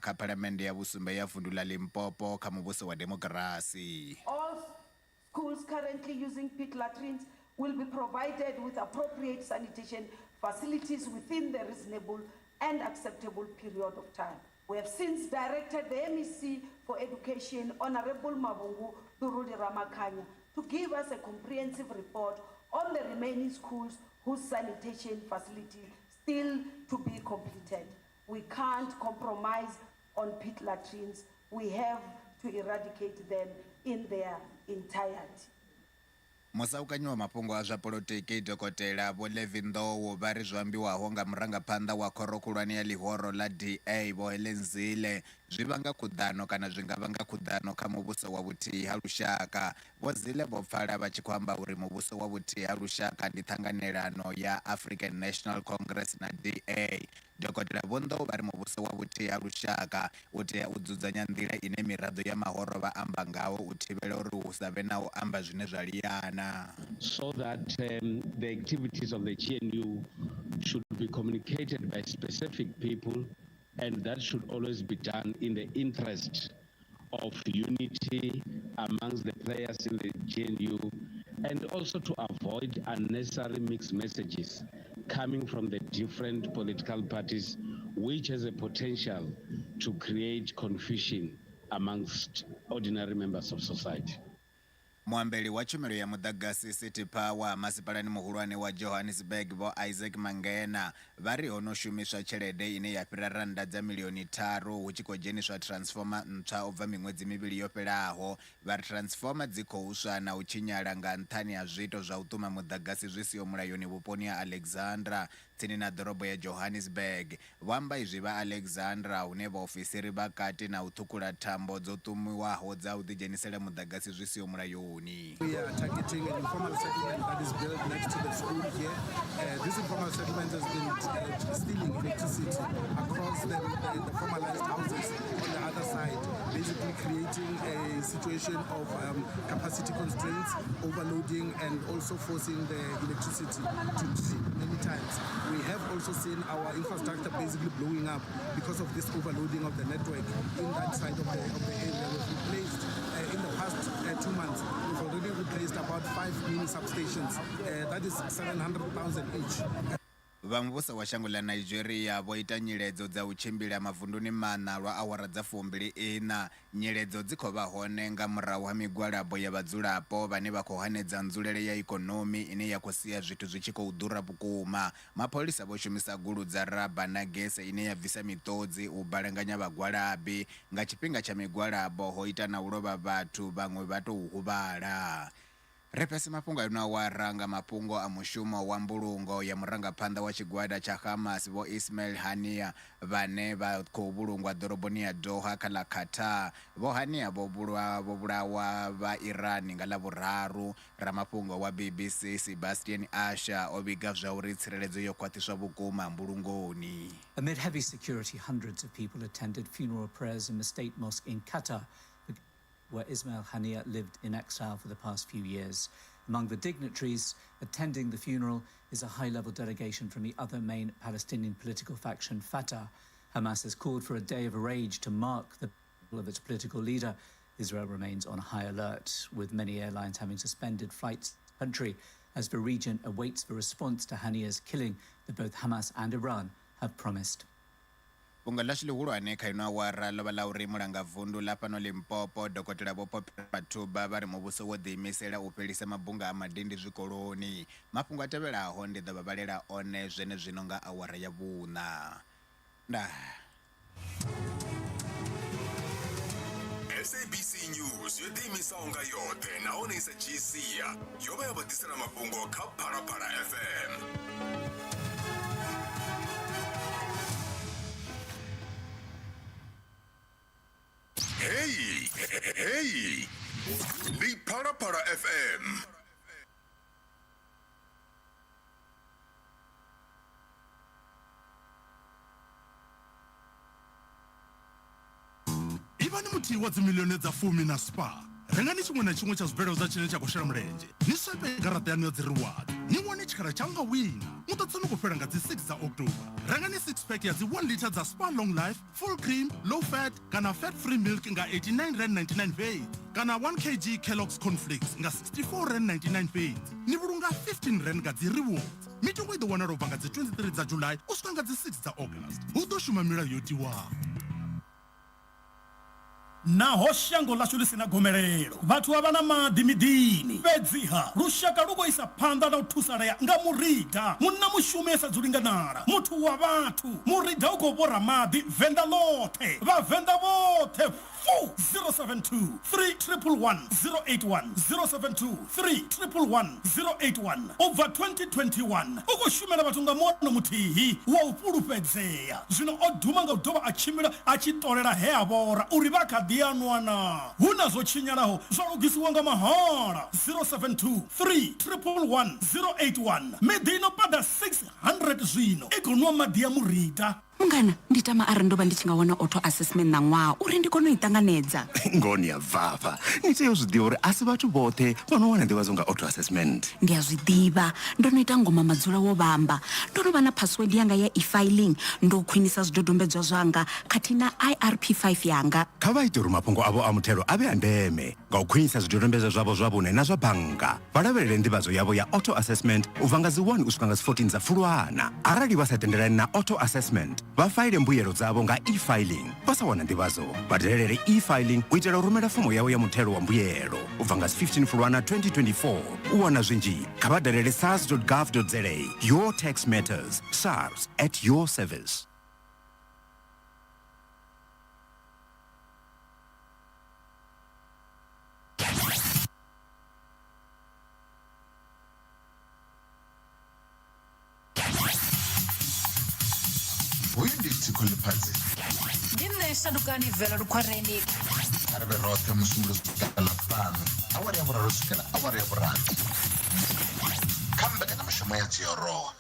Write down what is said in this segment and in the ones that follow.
Kha Phalamennde ya vhusumbe ya vundu ḽa Limpopo kha muvhuso wa demokirasi. All schools currently using pit latrines will be provided with appropriate sanitation facilities within the reasonable and acceptable period of time. We have since directed the MEC for Education, Honorable Mavhungu Ḓuruli-Ramakhanya, to give us a comprehensive report on the remaining schools whose sanitation facility still to be completed. We can't compromise on pit latrines. We have to eradicate them in their entirety. Musaukanyi wa mafhungo a zwa polotiki Dokotela Vho Levy Ndou vha ri zwo ambiwaho nga murangaphanḓa wa khoro khulwane ya ḽihoro ḽa DA Vho Helen Zille zwi vhanga khuḓano kana zwi nga vhanga khuḓano kha muvhuso wa vhuthihi ha lushaka. Vho Zille vho pfala vha tshi khou amba uri muvhuso wa vhuthihi ha lushaka ndi ṱhanganelano ya African National Congress na DA. Dokotela Vho Ndou vha ri muvhuso wa vhuthihi ha lushaka u tea u dzudzanya nḓila ine miraḓo ya mahoro vha amba ngaho u thivhela uri hu sa vhe na u amba zwine zwa liana. So that the activities of the GNU should be communicated by specific people and that should always be done in the interest of unity amongst the players in the GNU and also to avoid unnecessary mixed messages coming from the different political parties, which has a potential to create confusion amongst ordinary members of society. Muambeli wa tshumelo ya muḓagasi City Power masipalani muhulwane wa Johannesburg Vho Isaac Mangena vha ri ho no shumiswa tshelede ine ya fhira rannda dza milioni tharu hu tshi khou dzheniswa transformer ntswa u bva miṅwedzi mivhili yo fhelaho. Vha ri transformer dzi khou swa na u tshinyala nga nṱhani ha zwiito zwa u ṱuma muḓagasi zwi siho mulayoni vhuponi ha Alexandra tsini na ḓorobo ya Johannesburg. Vho amba izwi vha Alexandra hune vhaofisiri vha kati na u ṱhukhula thambo dzo ṱumiwaho dza u ḓidzhenisela muḓagasi zwi siho mulayoni. We are targeting an informal settlement that is built next to the school here. Uh, this informal settlement has been uh, stealing electricity across the, the, the formalized houses on the other side, basically creating a situation of um, capacity constraints, overloading, and also forcing the electricity to trip many times. We have also seen our infrastructure basically blowing up because of this overloading of the network in that side of the, of the area. We've replaced, uh, in the past 2 months, we've already replaced about 5 mini substations. That is 700,000 each. Vha muvhuso wa shango ḽa Nigeria vho ita nyiledzo dza u tshimbila mavunduni maṋa lwa awara dza fumbili iṋa. Nyiledzo dzi khou vha hone nga murahu ha migwalabo ya vhadzulapo vhane vha khou hanedza nzulele ya ikonomi ine ya khou sia zwithu zwi tshi khou ḓura vhukuma. Mapholisa vho shumisa gulu dza raba na gese ine ya bvisa miṱodzi u balanganya vhagwalabi. Nga tshifhinga tsha migwalabo ho ita na u lovha vhathu, vhaṅwe vha tou huvhala. Ri fhese mafhungo a ino awara nga mafhungo a mushumo wa mbulungo ya murangaphanḓa wa tshigwada tsha Hamas Vho Ismail Haniyeh vhane vha khou vhulungwa ḓoroboni ya Doha kha ḽa Qatar. Vho Haniyeh vho vho vhulawa vha Iran nga Ḽavhuraru. Ramafhungo wa BBC Sebastian Usher o vhiga zwauri tsireledzo yo khwaṱhiswa vhukuma mbulungoni. Amid heavy security, hundreds of people attended funeral prayers in the state mosque in Qatar, where Ismail Haniyeh lived in exile for the past few years. Among the dignitaries attending the funeral is a high-level delegation from the other main Palestinian political faction, Fatah. Hamas has called for a day of rage to mark the of its political leader. Israel remains on high alert, with many airlines having suspended flights to the country as the region awaits the response to Haniyeh's killing that both Hamas and Iran have promised. Fhungo ḽashu ḽihulwane kha ino awara ḽo vha ḽa uri mulangavundu ḽa fhano Limpopo, Dokotela Vho Phophi Ramathuba vha ri muvhuso wo ḓiimisela u fhelisa mabunga a madindi zwikoloni. Mafhungo a tevhelaho ndi ḓo vha vhalela one zwenezwino nga awara ya vhuṋa. Ndaa. SABC News yo ḓiimisaho nga yoṱhe nahone i sa dzhii sia yo vha ya vha ḓisela mafhungo kha Phalaphala FM. Hey, hey, ndi Phalaphala FM. Ivhani muthihi wa dzimilioni dza fumi na Spar. Rengani tshiṅwe na tshiṅwe tsha zwibveledzwa tshine tsha khou shela mulenzhe, ni swipe garaṱa yaṋu ya dzi reward ni wane tshikhala tsha u nga wina. Muṱaṱisano u khou fhela nga dzi 6 dza October. Rengani 6 pack ya dzi 1 litre dza Spar Long Life, Full Cream, Low Fat kana Fat Free Milk nga R89.99 fhedzi kana 1 kg Kellogg's Cornflakes nga R64.99 fhedzi. Ni vhulunga R15 nga dzi rewards. Mitengo i ḓo wanala u bva nga dzi 23 dza July u swika nga dzi 6 dza August. Hu ḓo shuma milayo yo tiwaho. Naho shango ḽashu ḽi si na gomelelo, vhathu a vha na maḓi miḓini. Fhedziha, lushaka lu khou isa phanḓa na u thusalea nga Murida, munna mushumi a sa dzuli nga ṋala, muthu wa vhathu. Murida u khou vhora maḓi Venḓa ḽoṱhe, Vhavenḓa vhoṱhe fu! 072 3 111 081 072 3 111 081 U bva 2021, u khou shumela vhathu nga muano muthihi wa u fhulufhedzea. Zwino o duma nga u dovha a tshimbila a tshi ṱolela he a vhora uri vha kha ḓi a nwa naa. Hu na zwo tshinyalaho zwa lugisiwa nga mahala. 072 3 111 081 Miḓi i no paḓa 600 zwino i khou nwa maḓi a murita. Mungana, ndi tama arali ndo vha ndi tshi nga wana auto assessment ṋaṅwaha uri ndi kone u i ṱanganedza. Ngoho ni a bvafha. Ni tea u zwi ḓivha uri a si vhathu vhoṱhe vha no wana nḓivhadzo nga auto assessment. Ndi a zwi ḓivha. Ndo no ita ngoma madzula wo vhamba. Ndo no vha na password yanga ya eFiling, ndo khwinisa zwidodombedzwa zwanga khathihi na IRP5 yanga. Kha vha ite uri mafhungo avho a muthelo a vhe a ndeme nga u khwinisa zwidodombedzwa zwavho zwa vhuṋe na zwa bannga. Vha lavhelele nḓivhadzo yavho ya auto assessment u bva nga dzi 1 u swika nga dzi 14 dza Fulwana. Arali vha sa tendelani na auto assessment, vha faile mbuyelo dzavho nga eFiling. Vha sa wana nḓivhadzo, vha dalele eFiling u itela u rumela fomo yavho ya muthelo wa mbuyelo u bva nga dzi 15 Fulwana 2024. U wana zwinzhi, kha vha dalele sars.gov.za. Your tax matters. SARS at your service. Hoyu ndi Thikho Ḽifhadzi. Ndi nṋe Shandukani Vela Lukhwareni. Kha ri vhe roṱhe Musumbuluwo swikela Ḽavhuṱanu awara ya vhuraru u swikela awara ya vhurathi kha mbekanyamushumo ya Dziorowa.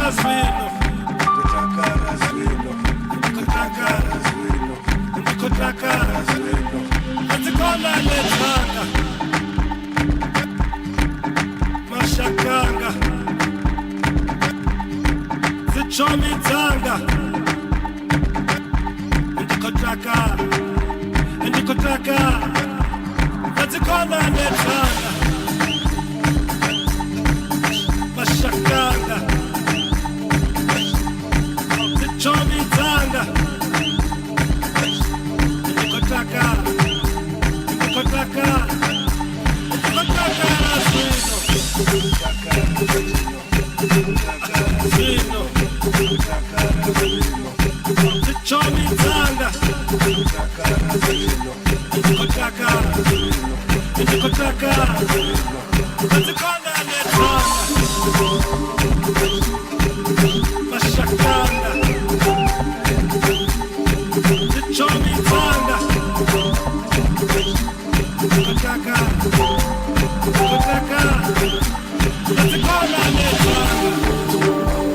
takala zwino, ndi khou takala zwino, ndi khou takala zwino, ndi khou takala zwino. Na dzikhonani dzanga, mashakanga, dzitshomi dzanga, ndi khou takala, ndi khou takala. Na dzikhonani dzanga, mashakanga, dzitshomi dzanga, ndi khou takala, ndi khou takala, ndi khou takala zwino, zwino, dzitshomi dzanga, ndi khou takala, ndi khou takala. Na dzikhonani dzanga, mashakanga, dzitshomi dzanga, ndi khou takala, ndi khou takala. Na dzikhonani dzanga.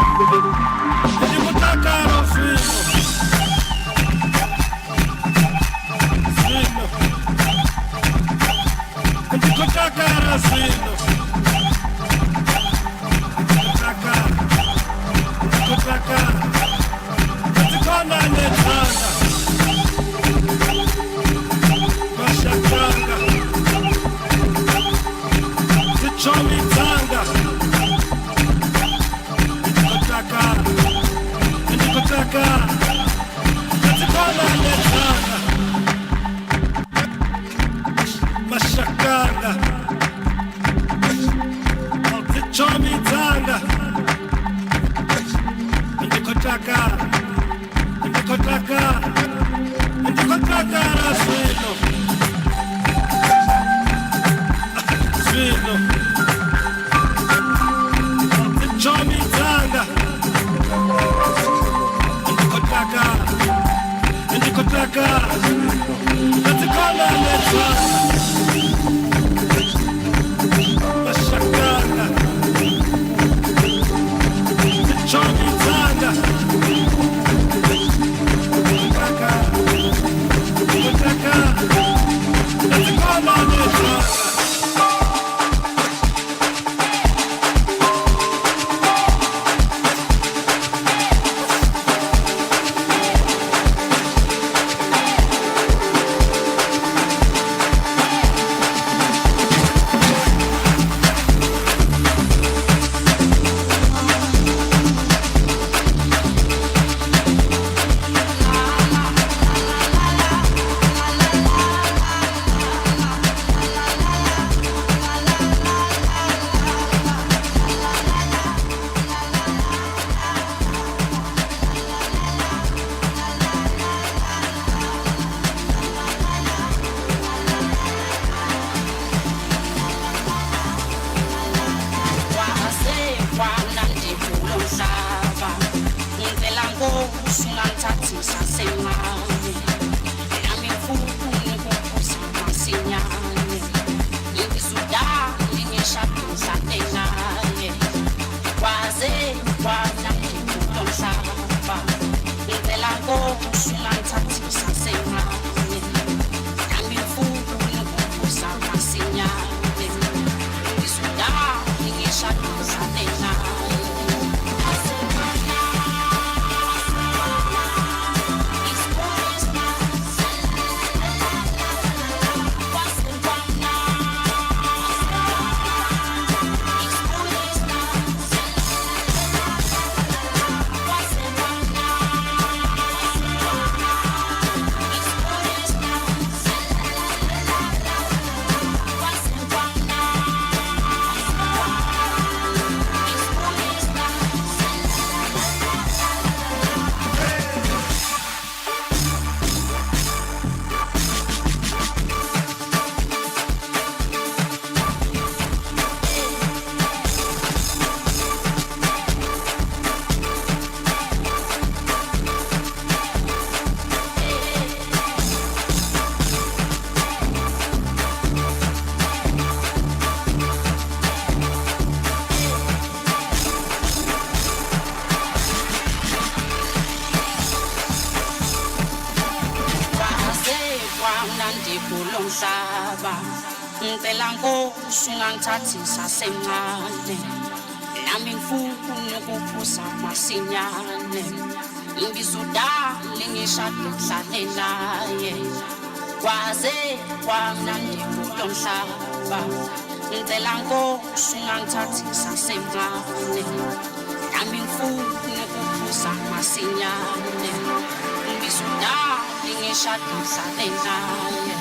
Ndi khou takala zwino, zwino, ndi khou takala zwino, ndi khou takala, ndi khou takala. Na dzikhonani dzanga, mashakanga, dzitshomi dzanga, ndi khou takala, ndi khou takala. Na dzikhonani dzanga, mashakanga, dzitshomi dzanga, ndi khou takala, ndi khou takala, ndi khou takala zwino, zwino, dzitshomi dzanga, ndi khou takala, ndi khou takala. Na dzikhonani dzanga, mashakanga, dzitshomi dzanga, ndi khou takala, ndi khou takala. Na dzikhonani dzanga. It's Kwamnandi kulo mhlaba, ngicela Nkosi ungangithathisa semncane, nami ngifuna ukuphuza masinyane, ngizodala ngishade ngihlale naye. Kwaze kwamnandi kulo mhlaba, ngicela Nkosi ungangithathisa semncane, nami ngifuna ukuphuza masinyane, ngizodala ngishade ngihlale naye.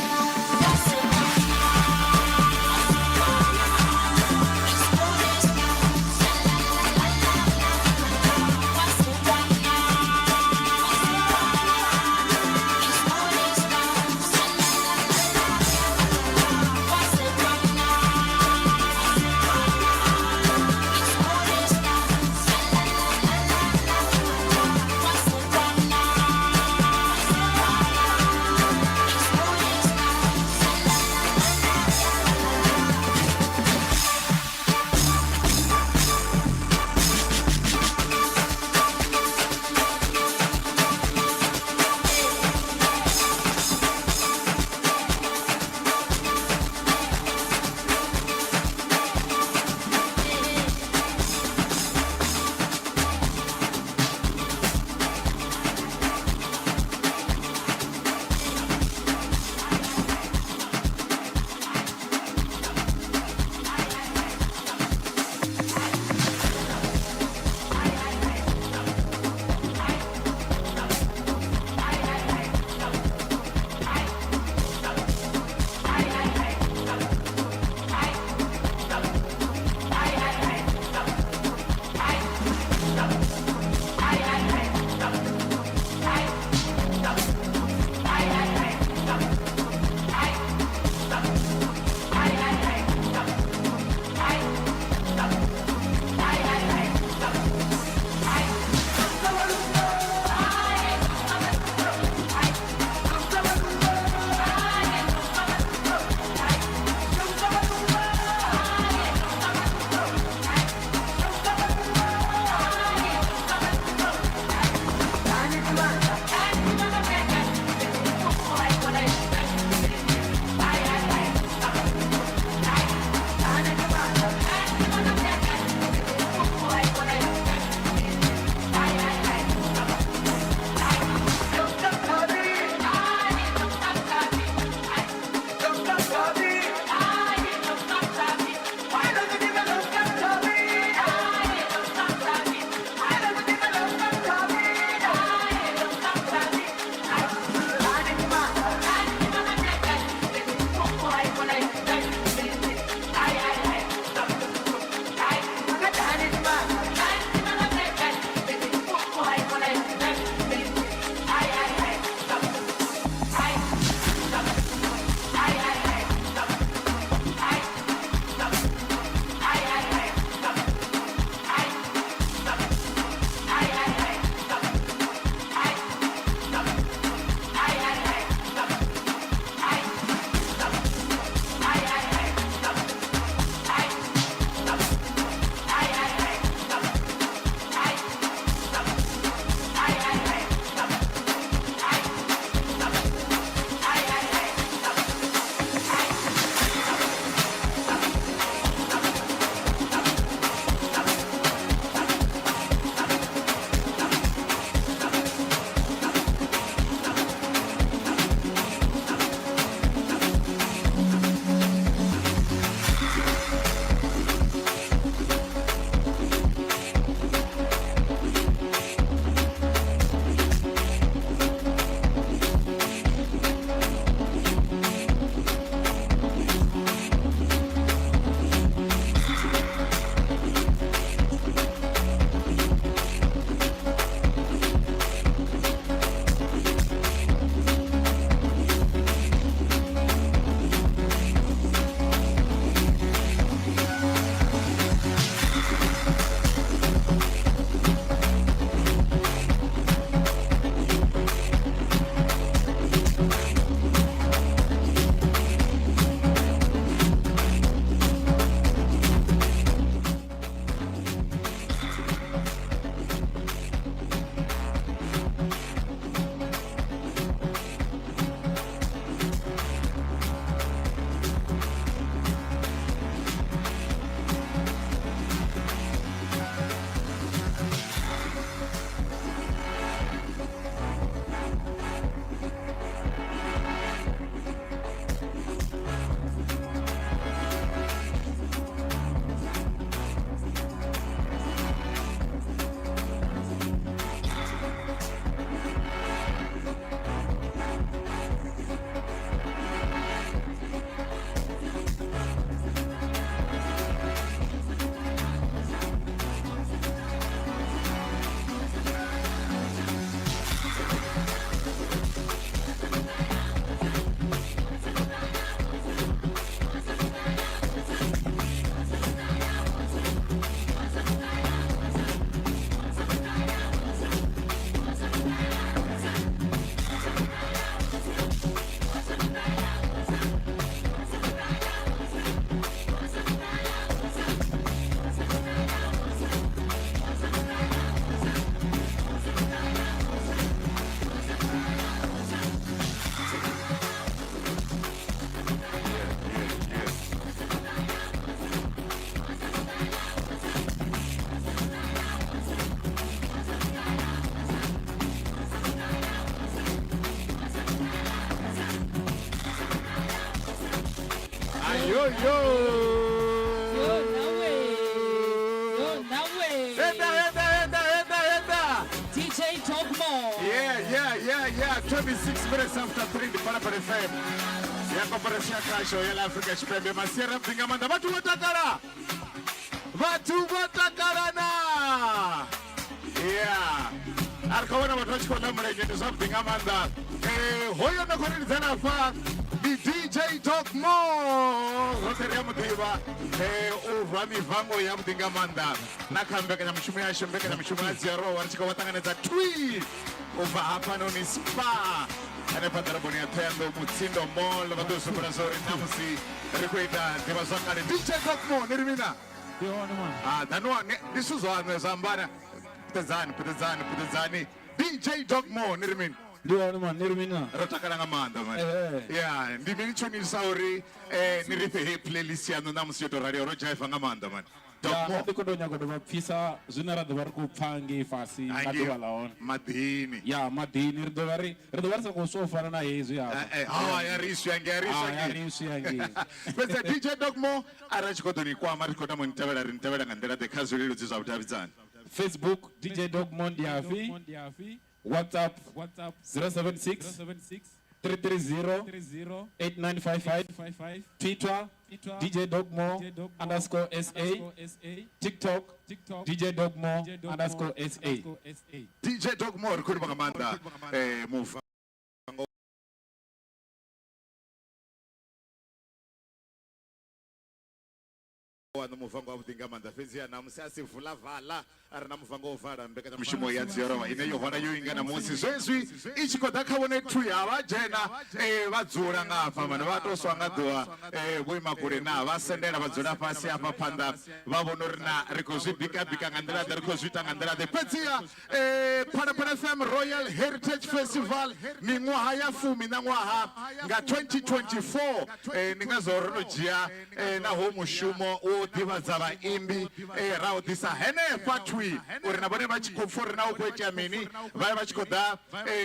yo yo. Yo nawe. Yo nawe. Enda enda enda enda enda. DJ Dogmo. Yeah. 26 minutes after 3 ndi Phalaphala FM. Ya koporasi ya khasho ya la Afrika Tshipembe masiari a nga maanḓa vhathu vho takala. Vhathu vho takala na. Yeah. A ri khou vhona vhathu vha tshi khou ḽa mulenzhe ndi zwavhuḓi nga maanḓa. Hoyo no khou lidzela afha ndi DJ Dogmo. Roṱhe ri a mu ḓivha. U rwa mivango yavhuḓi nga maanḓa na kha mbekanyamushumo yashu mbekanyamushumo ya Dziarowa ri tshi khou vha ṱanganedza thwii u bva hafhanoni Spa hanefha ḓoroboni ya Thohoyandou Mutsindo Mall vha ḓo sumbela zwa uri ṋamusi ri khou ita ḓivhazwakale. DJ Dogmo ni ri mina? Ndi hone mwana. Ah, ḓani ne ndi zwithu zwaṋu zwa ambana. Puṱedzani, puṱedzani, puṱedzani. DJ Dogmo ni ri mini? Ndi hone mwana, ni ri mina? Ro takala nga maanḓa mani. Ehe. Ya, ndi mini tsho ni isa uri ni ri fhe heyi playlist yaṋu ṋamusi yo tou raliho ro dzhaiva nga maanḓa mani. Ya, nṋe ndi khou tou nyaga u dovha pfisa zwine ra ḓo vha ri khou pfa ngei fhasi nga Hangei ḓuvha ḽa hone. Maḓini. Ya, maḓini ri ḓo vha ri ri ḓo vha ri sa khou swa u fana na hezwi hafha. Eh, ha, ya ri iswi hangei, ya ri iswi Ah, ya hangei. ri iswi hangei. Fhedzi DJ Dogmo arali a tshi khou ḓo ni kwama ri tshi khou tama u ni tevhela ri ni tevhela nga nḓila ḓe kha zwileludzi zwa vhudavhidzani? Facebook DJ Dogmo ndi afhi? WhatsApp 076 330 8955, Twitter DJ Dogmo underscore SA, TikTok DJ Dogmo underscore SA. DJ Dogmo ri khou livha nga maanḓa muvango waṋu muvango wavhuḓi nga maanḓa fhedziha ṋamusi a si vula vala a re na muvango wo vala mbekanyamushumo ya dziorowa ine yo hwala yo inga ṋamusi zwezwi i tshi khou ḓa kha vhone thu ya vha dzhena vha dzula nga hafha vhane vha tou swa nga ḓuvha vho ima kule na vha sendela vha dzula fhasi hafha phanḓa vha vhona uri na ri khou zwi bika bika nga nḓila ḓe ri khou zwi ita nga nḓila ḓe fhedziha Phalaphala FM Royal Heritage Festival miṅwaha ya fumi na ṅwaha nga 2024 ndi ngazwo ro no dzhia na ho mushumo wo ḓivhadza vhaimbi ra u ḓisa henefha thwi uri na vhone vha tshi khou pfa uri na u khou itea mini vha vha tshi khou ḓa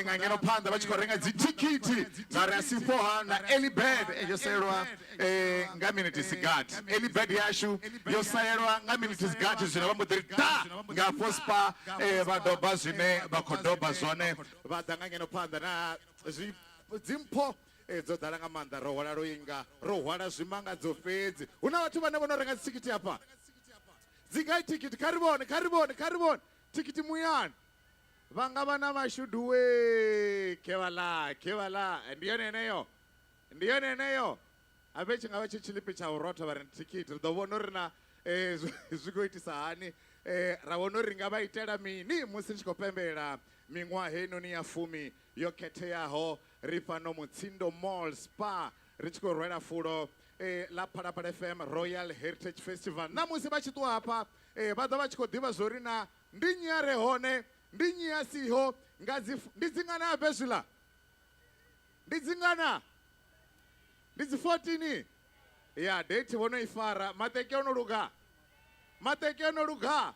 nga ngeno phanḓa vha tshi khou renga dzithikhithi ngauri a sifhoha na early bird yo salelwa nga miniti sigathi early bird yashu yo salelwa nga miniti sigathi zwino vha mbo ḓi ri ḓa nga afho spa vha doba zwine vha khou doba zwone vha ḓa nga ngeno phanḓa na dzimpho dzo ḓala nga maanḓa ro hwala luinga ro hwala zwimangadzo fhedzi hu na vhathu vhane vho no renga dzithikhithi hafha dzi gai thikhithi kha ri vhone kha ri vhone kha ri vhone thikhithi muyani vha nga vha na mashudu we khevhala khevhala ndi yone yeneyo ndi yone yeneyo habe tshi nga vha tshi tshilipi tsha u rotha vha ri thikhithi ri ḓo vhona uri na zwi khou itisa hani ra vhona uri nga vha itela mini musi ri tshi khou pembelela miṅwaha heinoni ya fumi yo khetheaho ri fhano Mutsindo Mall Spa ri tshi khou rwela fulo ḽa Phalaphala FM Royal Heritage Festival. Ṋamusi vha tshi ṱuwa hafha vha ḓo vha tshi khou ḓivha zwo ri na ndi nnyi a re hone ndi nnyi a siho nga dzi ndi dzingana habe zwiḽa ndi dzingana ndi dzi 14 ya date vho no i fara maṱeki o no luga maṱeki o no luga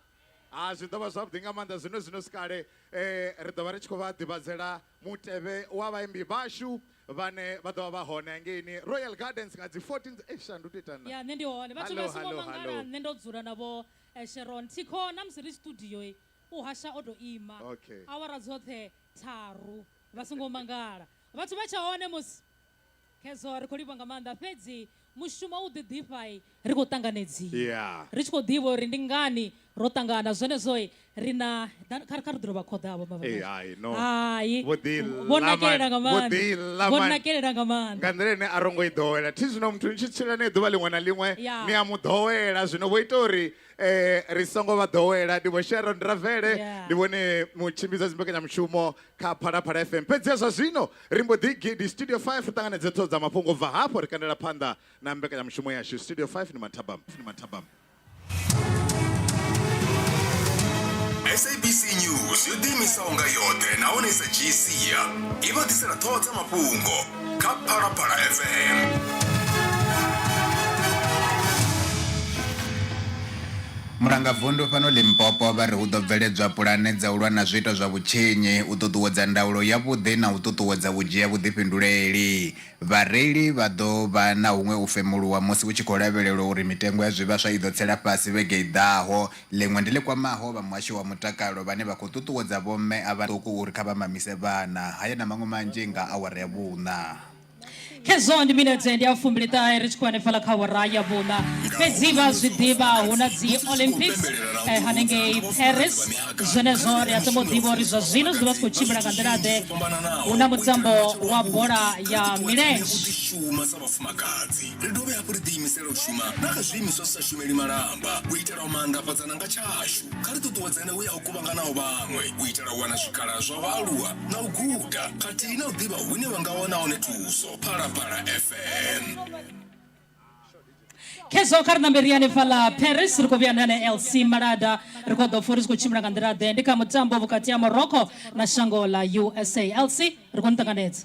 ha zwi ḓo vha zwavhuḓi nga maanḓa zwino zwino sikale ri ḓo vha ri tshi khou vha ḓivhadzela mutevhe wa vhaimbi vhashu vhane vha ḓo vha vha hone hangeini Royal Gardens nga dzi 14 eh shandu to ita na Ya nṋe ndi hone vhathu Hallo, vha songo hallo, mangala hallo. nṋe ndo dzula na vho Sharon Thikho na musi ri studio u hasha o to ima Okay. awara dzoṱhe tharu vha songo mangala vhathu vha tsha hone musi Khezwo ri khou livhuwa nga maanḓa fhedzi mushumo u ḓi ḓifha ri khou ṱanganedziwa Yeah. ri tshi khou ḓivha uri ndi ngani ro ṱangana zwenezwo ri na kha ri ḓo vha khoḓa havho mavha Ee, hai no hai Vho ḓi vho ḽa nakelela nga man. Vho maanḓa ḓi ḽa vho man. nakelela nga maanḓa nga nḓila ine a ro ngo i ḓowela thi zwino muthu ni tshi tshila nae ḓuvha ḽiṅwe na ḽiṅwe Yeah. ni a mu ḓowela zwino vho ita uri ri songo vha ḓowela ndi vho Sharon Ravele Yeah. ndi vhone mutshimbidzi wa dzimbekanyamushumo kha Phalaphala FM fhedziha zwa zwino ri mbo ḓi gidi studio 5 ri ṱanganedze ṱhoho dza mafhungo bva hafho ri kandela phanḓa na mbekanyamushumo yashu studio 5 ndi mathabama ndi mathabama SABC News yo ḓiimisaho nga yoṱhe nahone i sa dzhii sia i vha ḓisela ṱhoho dza mafhungo kha Phalaphala FM. Mulangavundu fhano Limpopo vha ri hu ḓo bveledzwa pulane dza u lwa na zwiito zwa vhutshinyi, u ṱuṱuwedza ndaulo yavhuḓi na u ṱuṱuwedza u dzhia vhuḓifhinduleli. Vhareili vha ḓo vha na huṅwe u femuluwa musi hu tshi khou lavhelelwa uri mitengo ya zwivhaswa i ḓo tsela fhasi vhege i ḓaho. Ḽiṅwe ndi ḽi kwamaho vha muhasho wa mutakalo vhane vha khou ṱuṱuwedza vhomme a vhaṱuku uri kha vha mamise vhana. Haya na maṅwe manzhi nga awara ya vhuṋa. Khezwo ndi minete ndi ya fumbiliṱahe ri tshi khou hanefhaḽa kha awara ya vhuṋa. Fhedzi vha zwi ḓivha hu na dzi Olympics eh, hanengei Paris. Zwenezwo ri a tama u ḓivha uri zwa zwino zwi ḓo vha zwi khou tshimbila nga nḓila-ḓe. Hu na mutambo wa bola ya milenzhe. Shuma sa vhafumakadzi ri dovhe hafhu ri ḓiimisele u shuma na kha zwiimiswa zwi sa shumeli malamba u itela u maanḓafhadzana nga tshashu. Kha ri ṱuṱuwedzane u ya ho kuvhanganaho vhaṅwe u itela u wana zwikhala zwa u aluwa na u guda khathihi na u ḓivha hune vha nga wana hone thuso. Phalaphala FM. Khezwo kha ri nambe ri hanefhaḽa Paris ri khou vhuya na LC Malada ri khou ḓo pfa uri zwi khou tshimbila nga nḓila ḓe ndi kha mutambo vhukati ha Morocco na shango ḽa USA. LC ri khou ni ṱanganedza.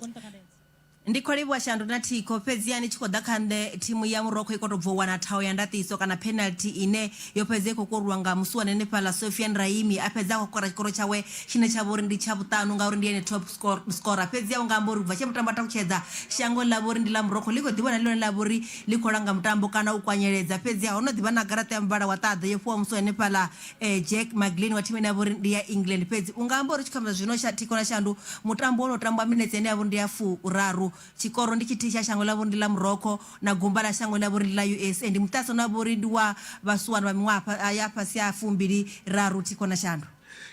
Ndi khou livhuwa Shandu na Thikho, fhedziha ni tshi khou ḓa kha nṋe thimu ya Morocco i khou tou bva u wana thaho ya ndaṱiso kana penalty ine yo fhedza i khou koruwa nga musiwana henefhaḽa Sofiane Rahimi a fhedza a khou kora tshikoro tshawe tshine tsha vha uri ndi tsha vhuṱanu ngauri ndi ene top scorer. Fhedziha u nga amba uri u bva tshe mutambo wa takutshedza shango ḽa vho uri ndi ḽa Morocco ḽi khou ḓi vhona ḽi ḽone ḽa vha uri ḽi khou langa mutambo kana u kwanyeledza fhedziha ho no ḓi vha na garaṱa ya muvhala wa ṱaḓa yo fhiwa musiwana henefhaḽa Jack McGlynn wa thimu ine ya vha uri ndi ya England. Fhedzi u nga amba uri tshikhautsha zwino tsha thikho na shandu, mutambo wo no tambwa minetse ine ya vha uri ndi ya furaru. Tshikoro ndi tshithihi tsha shango ḽa vha uri ndi ḽa Morocco na gumba ḽa shango ḽa vha uri ndi ḽa USA. Ndi muṱaṱisano une wa vha uri ndi wa vhasiwana vha miṅwaha ya fhasi ha fumbili raru thikho na shandu.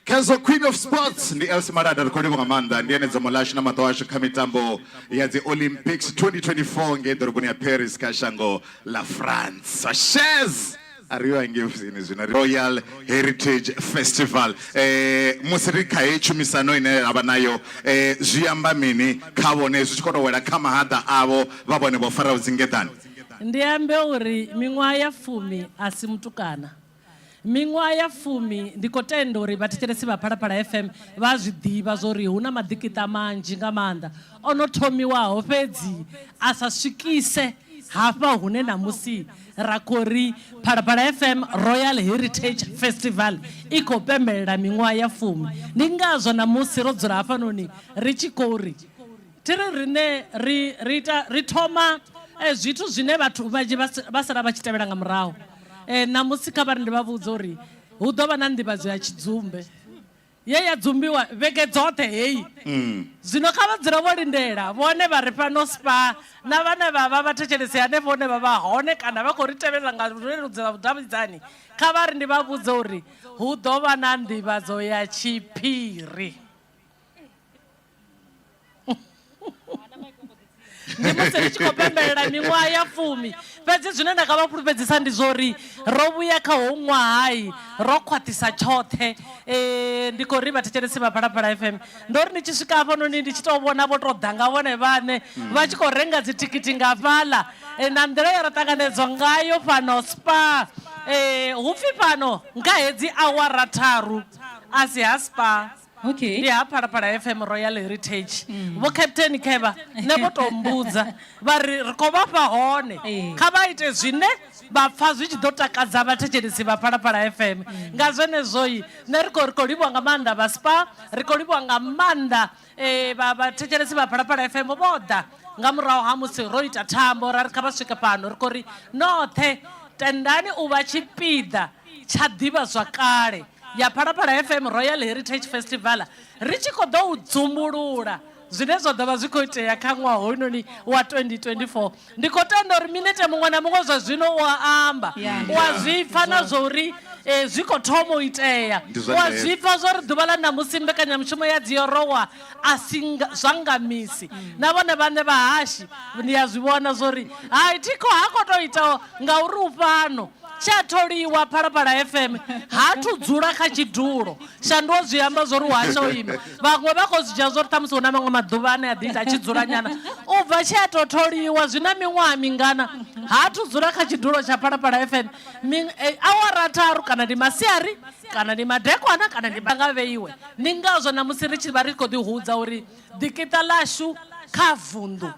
Khezwo Queen of Sports ndi Elsie Malada ri khou livhuwa nga maanḓa ndi ene dzomo ḽashu na maṱo ashu kha mitambo ya dzi Olympics 2024 ngei ḓoroboni ya Paris kha shango ḽa France. Shez a ri yo hangei ofisini zwino Royal Heritage Festival eh musi ri kha heyi tshumisano ine ra vha nayo eh zwi amba mini kha vhone zwi tshi khou tou wela kha mahaḓa avho vha vhone vho faraho dzingeḓane? Ndi ambe uri miṅwaha ya fumi a si mutukana. Miṅwaha ya fumi ndi khou tenda uri vhathetshelesi vha Phalaphala FM vha a zwi ḓivha zwa uri hu na maḓikiṱa manzhi nga maanḓa o no thomiwaho fhedzi a sa swikise hafha hune ṋamusi ra khou ri Phalaphala FM Royal Heritage Festival i khou pembelela miṅwaha ya fumi. Ndi ngazwo ṋamusi ro dzula hafhanoni ri tshi khou ri thi ri riṋe ri ri ita ri thoma zwithu zwine vhathu vhanzhi vha sala vha tshi tevhela nga murahu. Ṋamusi kha vha ri ndi vha vhudze uri hu ḓo vha na nḓivhadzo ya tshidzumbe ye ya dzumbiwa vhege dzoṱhe heyi. Zwino kha vha dzule vho lindela vhone vha re fhano Spar na vhane vha vha vhathetshelesi hanefho hune vha vha hone kana vha khou ri tevhelela nga zwileludzi zwa vhudavhidzani, kha vha ri ndi vha vhudze uri hu ḓo vha na nḓivhadzo ya tshiphiri. Ndi musi ri tshi khou pembelela miṅwaha ya fumi fhedzi zwine nda nga vha fhulufhedzisa ndi zwa uri ro vhuya kha hoyu ṅwahai ro khwaṱhisa tshoṱhe. Ndi khou ri vhathetshelesi vha Phalaphala FM ndo ri ndi tshi swika hafhanoni ndi tshi tou vhona vho tou ḓa nga vhone vhaṋe vha tshi khou renga dzithikhithi nga fhaḽa na nḓila ye ra ṱanganedzwa ngayo fhano Spar hu pfhi fhano nga hedzi awara tharu a si ha Spar. Okay. Ndi ha Phalaphala FM Royal Heritage. Vho Captain Khevha nṋe vho tou mbudza vha ri ri khou vha fha hone kha vha ite zwine vha pfa zwi tshi ḓo takadza vhathetshelesi vha Phalaphala FM. Nga zwenezwoi nṋe ri khou ri khou livhuwa nga maanḓa vha Spar, ri khou livhuwa nga maanḓa vha vhathetshelesi vha Phalaphala FM vho ḓa nga murahu ha musi ro ita thambo ra ri kha vha swike fhano ri khou ri noṱhe tendani u vha tshipiḓa tsha ḓivhazwakale ya Phalaphala FM Royal Heritage Festival ri tshi khou ḓo u dzumbulula zwine zwa ḓo vha zwi khou itea kha ṅwaha hoyunoni wa 2024. Ndi khou tenda uri minete muṅwe na muṅwe zwa zwino u a amba, u a zwi pfa na zwa uri zwi khou thoma u itea, Ndi zwa u a ndeme. zwi pfa zwa uri ḓuvha ḽa ṋamusi mbekanyamushumo ya Dziorowa a si zwa nga misi. Na vhone vhaṋe vhahashi ndi a zwi vhona zwa uri hai thikho ha khou tou ita ngauri u fhano. Tshe a tholiwa Phalaphala FM ha athu dzula kha tshidulo. Shandu o zwi amba zwo ri u hasha o ima. Vhaṅwe vha khou zwi dzhia zwo ri ṱhamusi hu na maṅwe maḓuvha ane a ḓi ita a tshi dzula nyana. U bva tshe a tou tholiwa zwi na miṅwaha mingana ha athu dzula kha tshidulo tsha Phalaphala FM. Awara tharu kana ndi masiari kana ndi madekwana kana ndi nga vheiwe. Ndi ngazwo ṋamusi ri tshi vha ri khou ḓihudza uri ḓikiṱa ḽashu kha vunḓu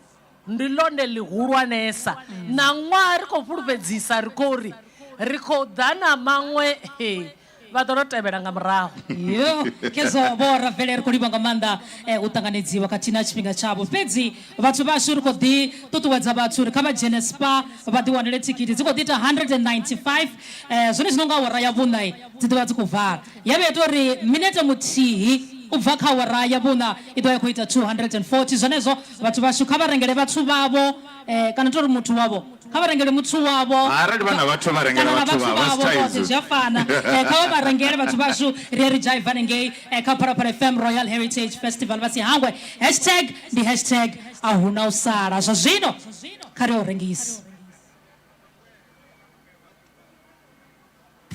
ndi ḽone ḽihulwanesa. Ṋaṅwaha ri khou fhulufhedzisa ri khou ri Ri khou ḓa na maṅwe he vha ḓo to tevhela nga murahu. Yo, khezwo vho Ravele ri khou livha nga maanḓa u ṱanganedziwa khathihi na tshifhinga tshavho. Fhedzi vhathu vhashu ri khou ḓi ṱuṱuwedza vhathu uri kha vha dzhene Spar vha ḓi wanele thikhithi. Dzi khou ḓi ita 195 zwone zwino nga awara ya vhuṋa dzi ḓo vha dzi khou vala. Ya vhuya ita uri minete muthihi u bva kha awara ya vhuṋa i ḓo vha i khou ita 240. Zwenezwo vhathu vhashu kha vha rengele vhathu vhavho kana tou ri muthu wavho kha vha rengele muthu wavho Arali vha na vhathu vha rengela kana na vhathu vhathu vhavho, vhavho a si vhoṱhe thaidzo. zwi a fana. Kha vha vha rengele vhathu vhashu ri ye ri dzhaive hanengei kha Phalaphala FM Royal Heritage Festival vha si hangwe hashtag ndi hashtag a huna u sala zwa zwino kha ri yo rengisa.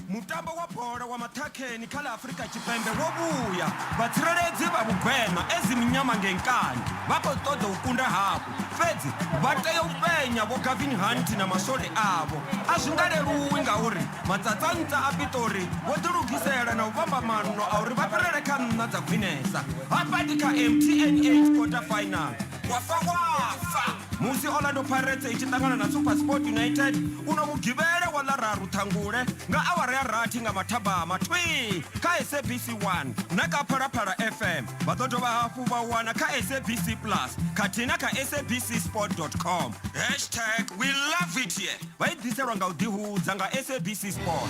Mutambo wa bola wa maṱhakheni kha ḽa Afrika Tshipembe wo vhuya. Vhatsireledzi vha vhugweṋa Ezimnyama Ngenkani vha khou ṱoḓa u kunda hafhu, fhedzi vha tea u fhenya Vho Gavin Hunt na maswole avho. A zwi nga leluwi ngauri Matsatsantsa a Pitori vho ḓilugisela na u vhamba maano a uri vha fhirele kha nṋa dza khwinesa. Hafha ndi kha MTN 8 quarter-final. Wa fa wa fa! Musi Orlando Pirates i tshi ṱangana na SuperSport United uno Mugivhela wa ḽa raru Ṱhangule nga awara ya rathi nga mathabama thwii kha SABC 1 na kha Phalaphala FM. Vha ḓo dovha hafhu vha wana kha SABC Plus khathihi na kha sabcsport.com. Hashtag we love it here vha i ḓiselwa nga u ḓihudza nga SABC Sport.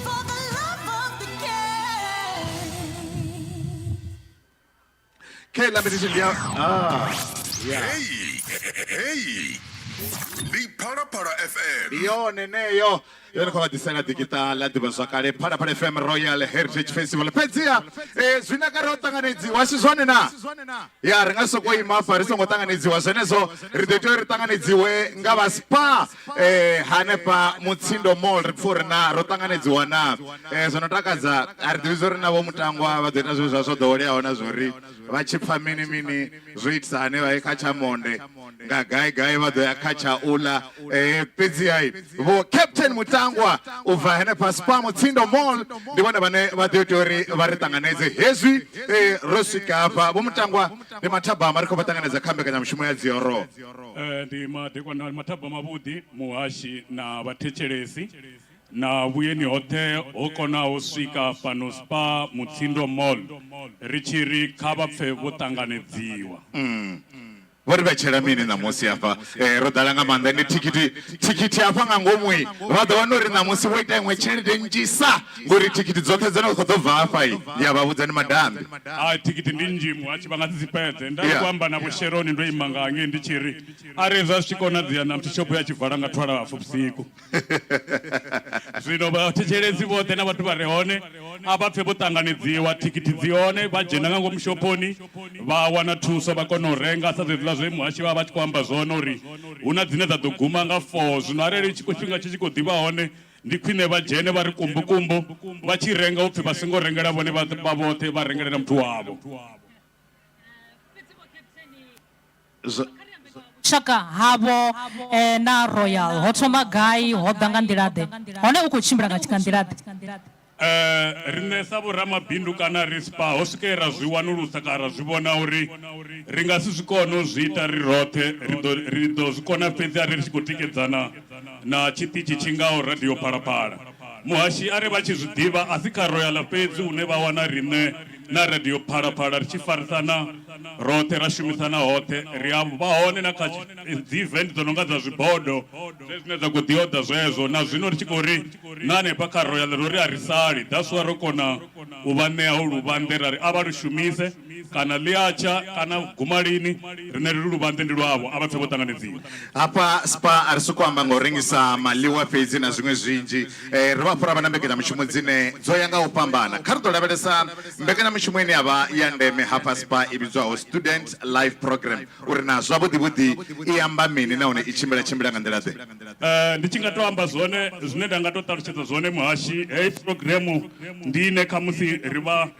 For the love of the game. Kha heiḽa mbidziso ndi ya ah yeah. Heyi heyi ndi Phalaphala FM. Ndi yone neyo yone khou vha ḓisela ḓikiṱa ḽa ḓivhazwakale Phalaphala FM Royal Heritage Festival. Fhedziha eh, zwi naka ro ṱanganedziwa si zwone na ya ri nga sokou ima hafha ri songo ṱanganedziwa zwenezwo ri ḓo tea uri ri ṱanganedziwe nga vha spa eh, hanefha Mutsindo Mall ri pfhe uri na ro ṱanganedziwa na eh, zwo no takadza a ri ḓivhi zwa uri na vho mutangwa vha ḓo ita zwezwi zwa zwo ḓoweleaho na zwa uri vha tshi pfa mini mini zwo itisa hani vha ye kha tsha monde nga gai gai vha ḓo ya kha tsha uḽa eh, fhedzi hai vho Captain Mutangwa u bva henefha Spar Mutsindo Mall ndi vhone vhane vha ḓo ita uri vha ri ṱanganedze hezwi eh, ro swika hafha vho Mutangwa ndi mathabama ri khou vha ṱanganedza kha mbekanyamushumo ya Dzioro. Eh, ndi madekwana mathabama avhuḓi muhashi na vhathetshelesi na vhuyeni hoṱhe ho konaho u swika fhano Spar Mutsindo Mall ri tshi ri kha vha pfe vho ṱanganedziwa. Vho ri vhetshela mini ṋamusi hafha? Eh, ro ḓala nga maanḓa ende thikhithi thikhithi hafha nga ngomu vha ḓo wana uri ṋamusi vho ita iṅwe tshelede nnzhisa ngori thikhithi dzoṱhe dzo no khou ḓo bva hafha i ndi a vha vhudza ndi madambi. Hai thikhithi ndi nnzhi muhashi vha nga si dzi fhedze. Nda Yeah. khou amba na Vho Sheroni ndo ima nga hangei ndi tshi ri arali zwa zwi tshi konadzea ṋamusi shopho ya tshi vala nga thwalahafu vhusiku. Zwino vhathetshelesi vhoṱhe na vhathu vha re hone a vha pfe vho ṱanganedziwa, thikhithi dzi hone, vha dzhena nga ngomu shophoni vha wana thuso vha kona u renga sa zwezwiḽa zwe muhashi vha vha tshi khou amba zwone uri hu na dzine dza ḓo guma nga 4. Zwino arali tshifhinga tshi tshi khou ḓi vha hone ndi khwine vha dzhene vha ri kumbu kumbu vha tshi renga upfi vha songo rengela vhone vha vhoṱhe vha rengele na muthu wavho. Vhushaka havho na Royal ho thoma gai, ho ḓa nga nḓila-ḓe, hone u khou tshimbila nga nḓila-ḓe? Riṋe sa vhoramabindu kana ri Spar ho swike ra zwi wanulusa kana ra zwi vhona uri ri nga si zwi kone u zwi ita ri roṱhe, ri ḓo ri ḓo zwi kona fhedzi arali ri tshi khou tikedzana na tshiṱitshi tshi ngaho Radio Phalaphala. Muhashi a ri vha tshi zwi ḓivha a si kha Royal fhedzi hune vha wana riṋe na Radio Phalaphala ri tshi farisana roṱhe ra shumisana hoṱhe, ri a vha hone na kha dzi event dzo no nga dza zwibodo zwe zwine dza khou ḓi oda zwezwo na zwino ri tshi khou ri na hanefha kha Royal ro ri a ri sali that's why ro kona u vha ṋea ho luvhanḓe ra ri a vha lu shumise kana ḽi a tsha kana guma lini riṋe ri luvhanḓe ndi lwavho a vha pfe vho ṱanganedziwa. Hafha Spar a ri sokou amba nga u rengisa maḽiwa fhedzi na zwiṅwe zwinzhi. Ri dovha hafhu ra vha na mbekanyamushumo dzine dzo ya nga u fhambana. Kha ri ḓo lavhelesa mbekanyamushumo ine ya vha ya ndeme hafha Spar i vhidzwaho Student Life Programme uri naa zwavhuḓi vhuḓi i amba mini nahone i tshimbila tshimbila nga nḓila ḓe. Ndi tshi nga tou amba zwone zwine nda nga tou ṱalutshedza zwone muhashi, heyi phurogiremu ndi ine khamusi ri vha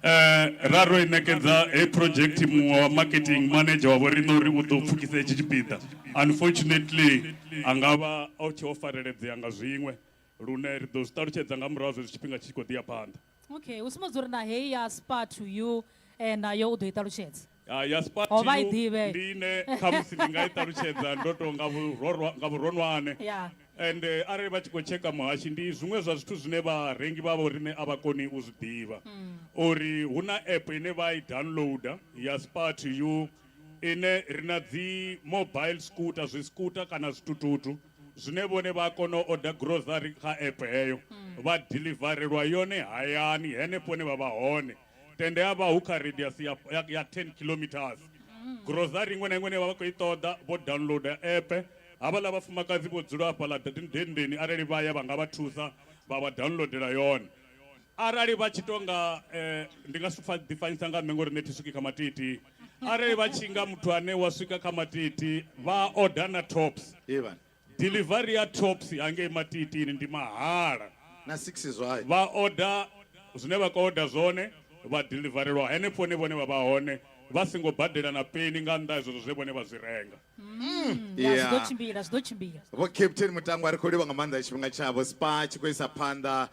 ra ro i ṋekedza heyi project muṅwe wa marketing manager wa vho riṋe uri u ḓo pfukisa hetshi tshipiḓa. Unfortunately a nga vha o tshe o fareledzea nga zwiṅwe lune ri ḓo zwi ṱalutshedza nga murahu zwezwi tshifhinga tshi tshi khou ḓi ya phanḓa. Okay, u sumbedza uri na heyi ya Spar to you nayo u ḓo i ṱalutshedza. Ah, ya Spar O to vha i you ḓivhe. ndi ine khamusi ndi nga i ṱalutshedza ndo tou nga vhurorwa- nga vhuronwane. Yeah. And arali vha tshi khou tsheka muhashi ndi zwiṅwe zwa zwithu zwine vharengi vha vho riṋe a vha koni u zwi ḓivha uri hu na app ine vha i downloader ya Spar to you ine ri na dzi mobile scooter, zwiskuta kana zwitututu zwine vhone vha kona u order grocery kha app heyo vha deliverelwa yone hayani henefho hune vha vha hone. Tende ya vha hu kha radius ya 10 kilometers. Grocery iṅwe na iṅwe ine vha vha khou i ṱoḓa vho downloader app. Havhaḽa vhafumakadzi vho dzula hafhaḽa denndeni arali vha ya vha nga vha thusa vha vha downloadela yone. Arali vha tshi to nga ndi nga si ḓifanyisa nga nṋe ngori nṋe thi swiki kha matiti. Arali vha tshi nga muthu ane wa swika kha matiti vha order na tops. Ivan. Delivery ya tops hangei matitini ndi mahala. Na 6 zwayo. Vha order zwine vha khou order zwone vha deliverelwa henefho hune vhone vha vha hone vha singo badela na peni nga nnḓa ha zwezwo zwe vhone vha zwi renga. Ya, zwi ḓo Yeah. tshimbila, zwi ḓo tshimbila. Vho Captain Mutangwa ri khou livha nga maanḓa tshifhinga tshavho Spar tshi khou isa phanḓa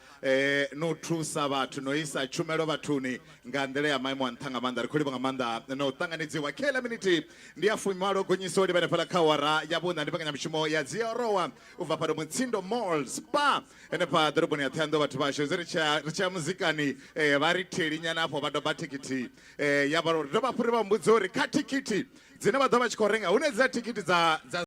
no thusa vhathu no isa tshumelo vhathuni nga nḓila ya maimo a nṱha nga maanḓa. Ri khou livha nga maanḓa no ṱanganedziwa. Kha miniti ndi ya fumalo gonyiso livha hanefhaḽa kha awara ya vhuṋa ndi mbekanyamushumo ya Dziorowa u bva fhano Mutsindo Mall Spar henefha ḓoroboni ya Ṱhohoyanḓou. Vhathu vhashu hezwi ri tshi ya ri tshi ya muzikani vha ri theli nyana afho vha doba thikhithi ya vha ri dovha hafhu ri vha humbudze uri kha thikhithi dzine vha ḓo vha tshi khou renga hu na hedzila thikhithi dza dza.